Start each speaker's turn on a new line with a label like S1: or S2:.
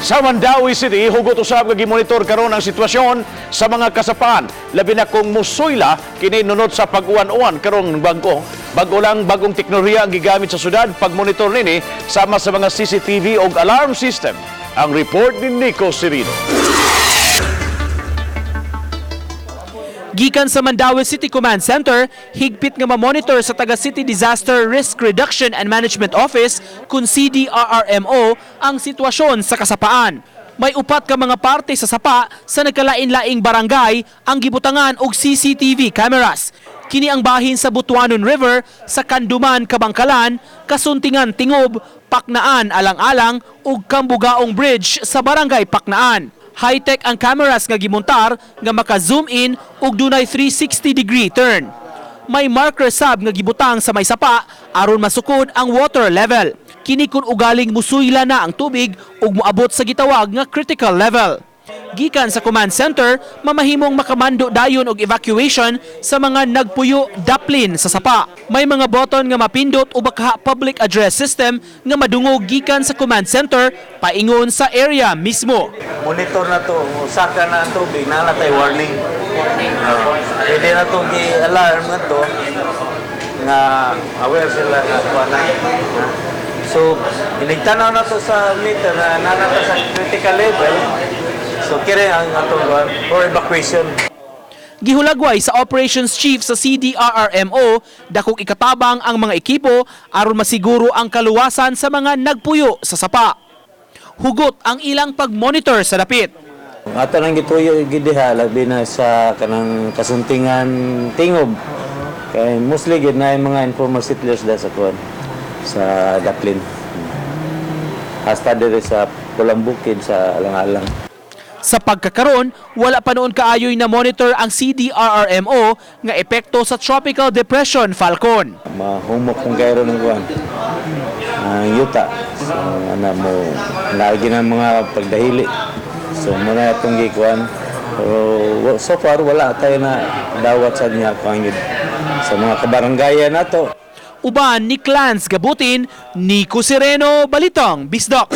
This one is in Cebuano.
S1: Sa Mandaue City, hugot usab nga gimonitor karon ang sitwasyon sa mga kasapaan. Labi na kung musuyla kini nunot sa pag-uwan-uwan karong bag-o. Bag-o lang bagong teknolohiya ang gigamit sa syudad pagmonitor nini sama sa mga CCTV og alarm system. Ang report ni Nico Serino.
S2: Gikan sa Mandaue City Command Center, higpit nga mamonitor sa taga City Disaster Risk Reduction and Management Office kun CDRRMO ang sitwasyon sa kasapaan. May upat ka mga parte sa sapa sa nagkalain-laing barangay ang gibutangan og CCTV cameras. Kini ang bahin sa Butuanon River, sa Kanduman, Kabangkalan, Kasuntingan, Tingob, Paknaan, Alang-Alang ug Kambugaong Bridge sa Barangay Paknaan. High-tech ang cameras nga gimontar nga maka-zoom in ug dunay 360-degree turn. May marker sab nga gibutang sa may sapa aron masukod ang water level. Kini kun ugaling musuyla na ang tubig ug moabot sa gitawag nga critical level. Gikan sa command center, mamahimong makamando dayon og evacuation sa mga nagpuyo daplin sa sapa. May mga button nga mapindot o baka public address system nga madungog gikan sa command center paingon sa area mismo.
S3: Monitor na to, saka na ang tubig, naa na tay warning. Pwede na to gi-alarm na to nga aware sila nga kuha na. So, inigtanaw na to sa meter na naa na to sa critical level. So, kini ang atong kuan for evacuation.
S2: Gihulagway sa Operations Chief sa CDRRMO, dakong ikatabang ang mga ekipo aron masiguro ang kaluwasan sa mga nagpuyo sa sapa. Hugot ang ilang pag-monitor sa dapit.
S3: Ato nang gituyo gidiha labi na sa kanang Kasuntingan, Tingob. Kay mostly gid na yung mga informal settlers da sa kuan sa Daplin. Hasta diri sa Pulang Bukid sa Alang-alang.
S2: Sa pagkakaron, wala pa noon kaayoy na monitor ang CDRRMO nga epekto sa Tropical Depression Falcon.
S3: Mahumok kung kayro ng kuan. Ang yuta. So ana mo lagi ng mga pagdahili. So muna atong gikuan. Pero so far wala tayo na dawat sa niya kuan gyud. Sa mga kabaranggayan nato.
S2: Uban ni Clans Gabutin, Nico Sereno, Balitang Bisdak.